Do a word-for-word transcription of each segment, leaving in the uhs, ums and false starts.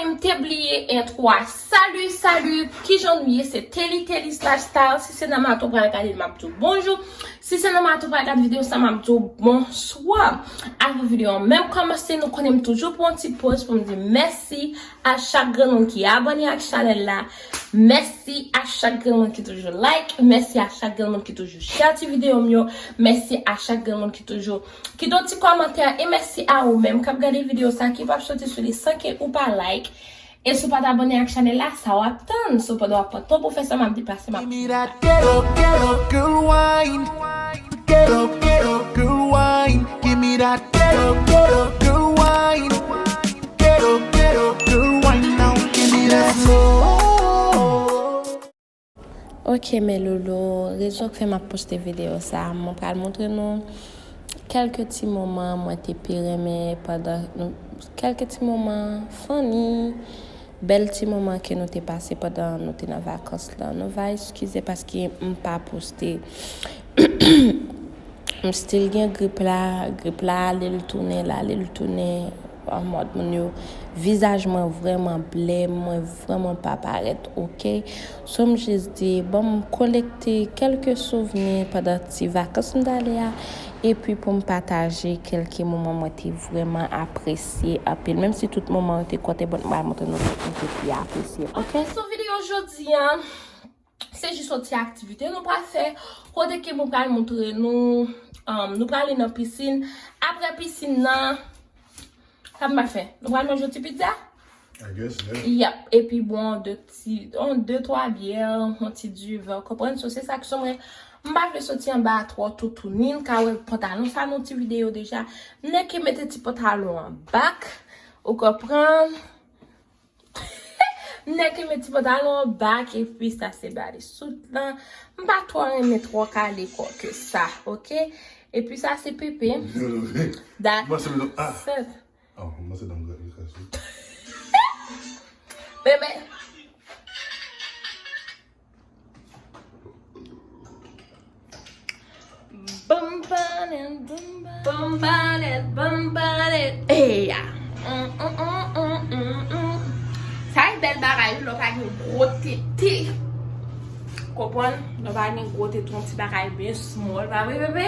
M te bliye entwo a. Salut, salut, kijan nou ye? Se Telly Telly's Lifestyle. Si se nan maten w pral gade l, m ap di w bonjou. Si se nan maten w pral gade videyo sa, m ap di w bonswa. Avan videyo an menm kòmanse, nou konnen m toujou pran yon ti poz pou m di mèsi a chak grenn moun ki abòne ak chanèl la. Mèsi a chak grenn moun ki toujou like. Mèsi a chak grenn moun ki toujou share ti videyo m yo. Mèsi a chak grenn moun ki toujou kite yon ti kòmantè. E mèsi a ou menm k ap gade videyo sa, ki p ap soti sou li san ke ou pa like. E si w pa t abòne ak chanèl la, sa w ap tann? So pandan w ap pran tan pou fè sa, m ap deplase, m ap Give me that ghetto, ghetto girl wine. Ghetto, ghetto girl wine. Give me that ghetto, ghetto girl wine. Ghetto, ghetto girl wine now. Give me that slow. Ok, mes loulous, rezon k fè m ap poste videyo sa, mwen pral montre nou kèlke ti moman mwen te pi renmen pandan nou, kèlke ti moman funny, bèl ti moman ke nou te pase pandan nou te nan vakans lan. Nou va eskize paske m pa poste. M still gen grip la, grip la ale l tounen, l ale l tounen. An mòd moun yo, vizaj mwen vrèman blè, mwen vrèman pa parèt ok. So m jis di, ban m kolekte kèlke souvni pandan ti vakans m t ale a, epi pou m pataje kèlke moman mwen te vrèman apresye anpil. Menm si tout moman yo te kòte, bon, m pral montre nou sa m te pi apresye, ok? Ok, so videyo jodi a, se jis yon ti aktivite nou pral fè, kote ke mwen pral montre nou, um, nou pral ale nan pisin. Apre pisin nan, sa n pral fè? Nou pral manje yon ti pizza? I guess, yeah. Yep. Epi bwè yon de ti, yon de twa byè, yon ti diven, w konprann? So, se sa k sou mwen. M pa vle soti anba a twò toutouni, n ka wè pantalon sa nan ti videyo deja. M nèke mete ti pantalon an bak, ou konprann? M nèke met ti pantalon an bak, epi sa se body suit lan. M pa twò renmen twò kale kò ke sa, ok? Epi sa se Pepe. Yo, yo, yo. Dat. Mwen se mwen, ah. Sèt. Oh, mwen se dan mwen kase. Bebe. Bum, ba, da, bum, ba. Bum, ba, da, bum, ba, da. Hey, ya. Mm, mm, mm, mm, mm, mm. Sa e bèl bagay, wi, lè w pa gen gwo tete. Konprann? Lè w pa gen gwo tete, yon ti bagay byen small, pa vre, bebe?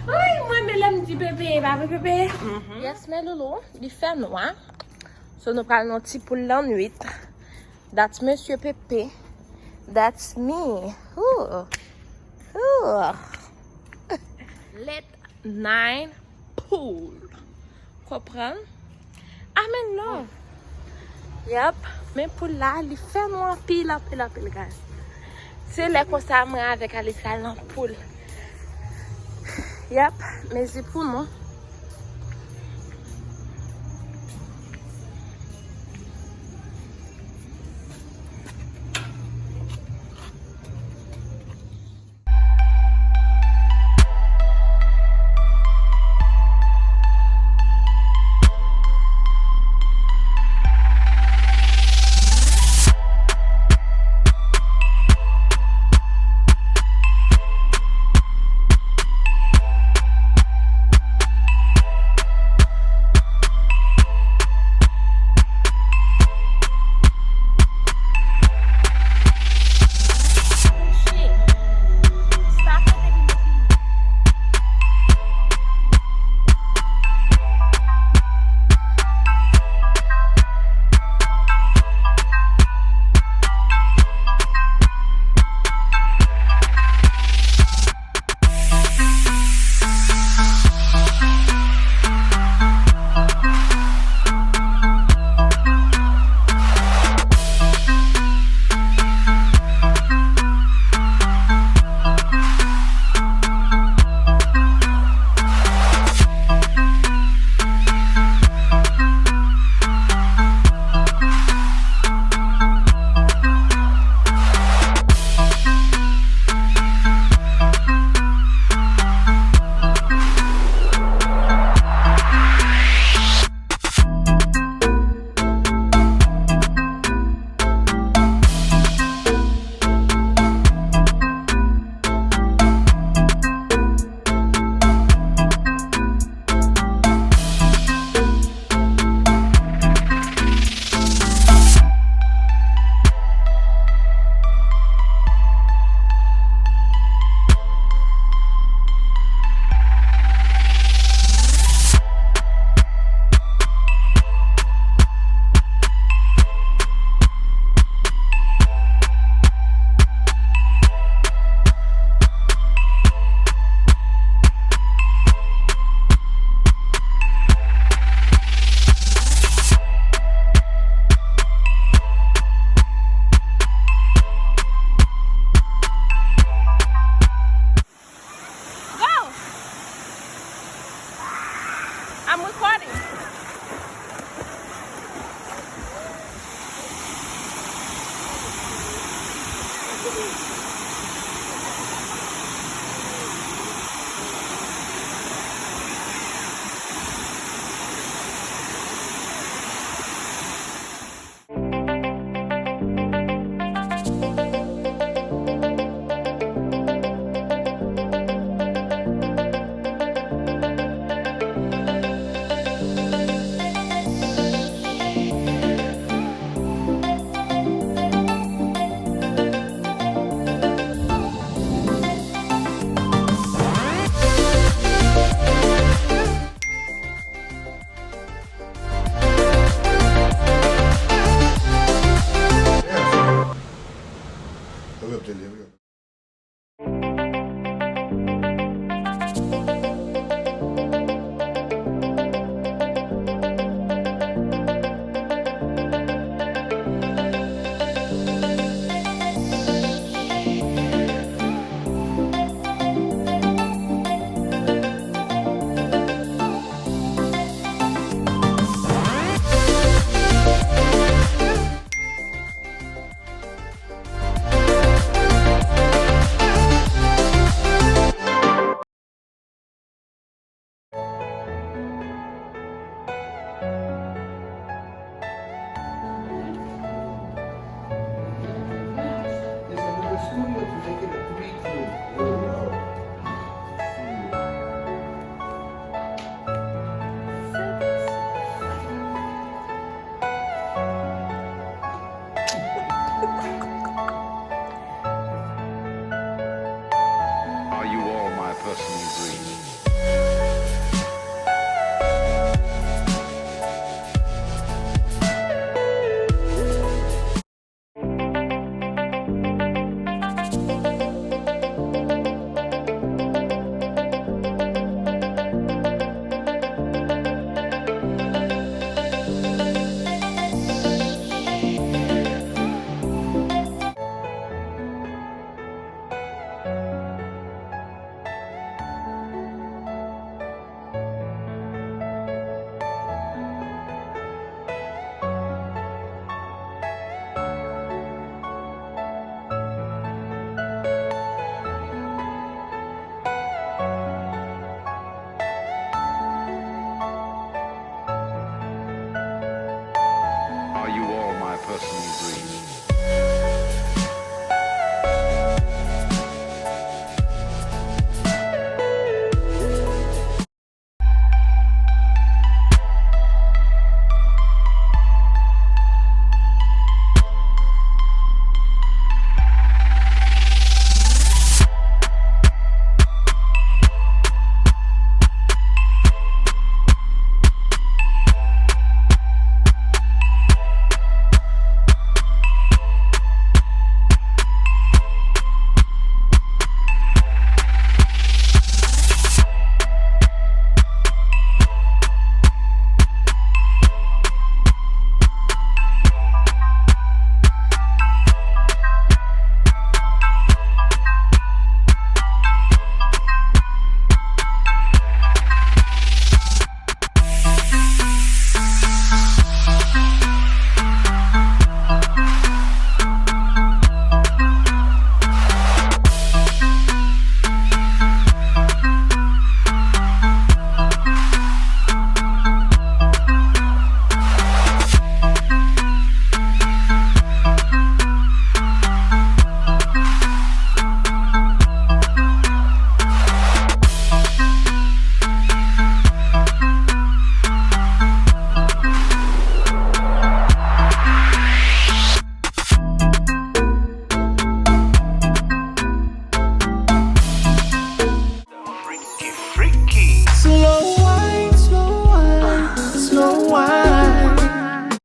Wi, mwen, men lè m di bebe, pa vre, bebe? Mhm. Yes, mes loulous, li fè nwa. So, nou pral nan ti poul lannwit. That's Mesye Pepe. That's me. Ooh. Ooh. Late night pool. Konprann? Amen, love. Yep. Men poul la, li fè nwa anpil, anpil, anpil, guys. Se lè konsa, mwen avèk Alexa nan poul. Yep. Mezi pou nou. Te leve. Are you all my personal dreams? Are you all my personal dreams?